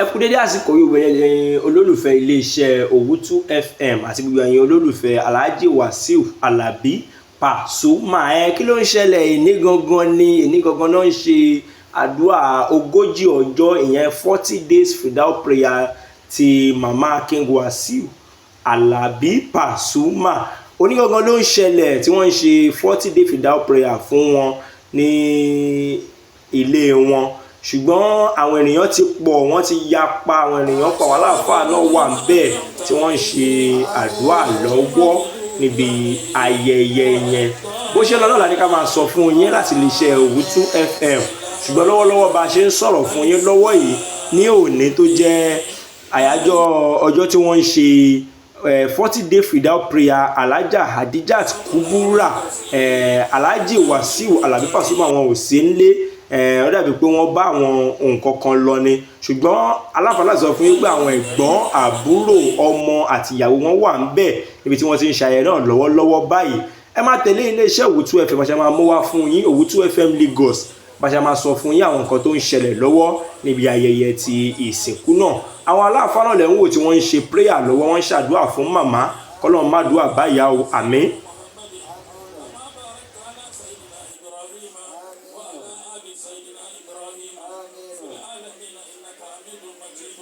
Ẹ kú dédé àsìkò yìí, obìnrin olólùfẹ́ iléeṣẹ́ Owutu FM àti gbogbo ẹ̀yin olólùfẹ́ Alhaji Wasiu Alabi Pasuma. Ẹ kí ló ń ṣẹlẹ̀? Ìní gangan ni, ìní gangan náà ń ṣe àdúrà 40 ọjọ́, ìyẹn 40 days without prayer ti mama King Wasiu Alabi Pasuma. Onígangan ló ń ṣẹlẹ̀ tí wọ́n ń ṣe 40 day without prayer fún wọn ní ilé wọn, ṣùgbọ́n àwọn ènìyàn ti pọ̀, wọ́n ti yapa, àwọn ènìyàn pọ̀, àwọn aláàfáà náà wà bẹ́ẹ̀ tí wọ́n ń ṣe àdúrà lọ́wọ́ níbi ayẹyẹ yẹn. Bó ṣe lọ náà la ní ká máa sọ fún yín láti lè ṣe Owutu FM. Ṣùgbọ́n lọ́wọ́lọ́wọ́ bá a ṣe ń sọ̀rọ̀ fún yín lọ́wọ́ yìí, ní òní tó jẹ́ àyájọ́ ọjọ́ tí wọ́n ń ṣe 40 day without prayer Alhaja Hadijat Kubura, Alhaji Wasiu Alabi Pasuma, wọn ò sí nílé. Ó dàbí pé wọ́n bá àwọn nǹkan kan lọ ni, ṣùgbọ́n aláǹfààní láti sọ fún yín pé àwọn ẹ̀gbọ́n, àbúrò, ọmọ àti ìyàwó wọn wà ń bẹ̀ níbi tí wọ́n ti ń ṣayẹyẹ náà lọ́wọ́lọ́wọ́ báyìí. Ẹ máa tẹ̀lé iléeṣẹ́ Owutu FM, bá ṣe máa mú wá fún yín, Owutu FM Lagos, bá ṣe máa sọ fún yín àwọn nǹkan tó ń ṣẹlẹ̀ lọ́wọ́ níbi ayẹyẹ ti ìsìnkú náà. Àwọn aláàfáà náà lẹ́ ń wò tí wọ́n ń ṣe prayer lọ́wọ́, wọ́n ń ṣàdúrà fún màmá. Kọ́lọ́n má dùà báyà o, àmín. إبراهيم وعلى آل سيدنا إبراهيم في العالمين إنك حميد مجيد.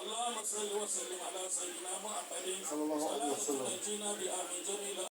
اللهم صل وسلم على سيدنا محمد. صلى الله عليه وسلم. نجينا بها من جميع.